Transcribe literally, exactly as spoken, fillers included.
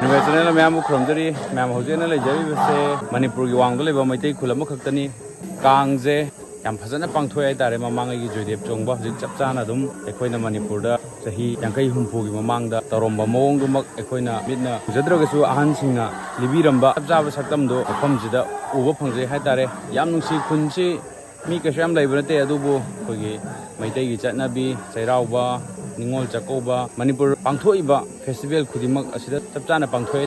ꯅꯨꯡꯉꯥꯏ ꯆꯦꯅꯦꯜꯅ ꯃꯌꯥꯝꯕꯨ ꯈꯨꯔꯨꯝꯖꯔꯤ꯫ ꯃꯌꯥꯝ ꯍꯧꯖꯤꯛ ꯑꯩꯅ ꯂꯩꯖꯔꯤꯕꯁꯦ ꯃꯅꯤꯄꯨꯔꯒꯤ ꯋꯥꯡꯗ ꯂꯩꯕ ꯃꯩꯇꯩ ꯈꯨꯜ ꯑꯃꯈꯛꯇꯅꯤ꯫ ꯀꯥꯡꯁꯦ ꯌꯥꯝ ꯐꯖꯅ ꯄꯥꯡꯊꯣꯛꯑꯦ ꯍꯥꯏꯇꯥꯔꯦ꯫ ꯃꯃꯥꯡꯉꯩꯒꯤ ꯖꯣꯏꯗꯦꯕ ꯆꯣꯡꯕ ꯍꯧꯖꯤꯛ ꯆꯞ ꯆꯥꯅ ꯑꯗꯨꯝ ꯑꯩꯈꯣꯏꯅ ꯃꯅꯤꯄꯨꯔꯗ ꯆꯍꯤ ꯌꯥꯡꯈꯩ ꯍꯨꯝꯐꯨꯒꯤ ꯃꯃꯥꯡꯗ ꯇꯧꯔꯝꯕ ꯃꯑꯣꯡꯗꯨꯃꯛ ꯑꯩꯈꯣꯏꯅ ꯃꯤꯠꯅ ꯎꯖꯗ꯭ꯔꯒꯁꯨ ꯑꯍꯟꯁꯤꯡꯅ ꯂꯤꯕꯤꯔꯝꯕ ꯆꯞ ꯆꯥꯕ ꯁꯛꯇꯝꯗꯣ ꯃꯐꯝꯁꯤꯗ ꯎꯕ ꯐꯪꯖꯩ ꯍꯥꯏꯇꯥꯔꯦ꯫ ꯌꯥꯝ ꯅꯨꯡꯁꯤ꯫ ꯈꯨꯟꯁꯤ ꯃꯤ ꯀꯩꯁꯨ ꯌꯥꯝ ꯂꯩꯕ ꯅꯠꯇꯦ, ꯑꯗꯨꯕꯨ ꯑꯩꯈꯣꯏꯒꯤ ꯃꯩꯇꯩꯒꯤ ꯆꯠꯅꯕꯤ, ꯆꯩꯔꯥꯎꯕ, ꯅꯤꯉꯣꯜ ꯆꯥꯛꯀꯧꯕ, ꯃꯅꯤꯄꯨꯔ ꯄꯥꯡꯊꯣꯛꯏꯕ ꯐꯦꯁꯇꯤꯚꯦꯜ ꯈꯨꯗꯤꯡꯃꯛ ꯑꯁꯤꯗ ꯆꯞ ꯆꯥꯅ ꯄꯥꯡꯊꯣꯛꯑꯦ꯫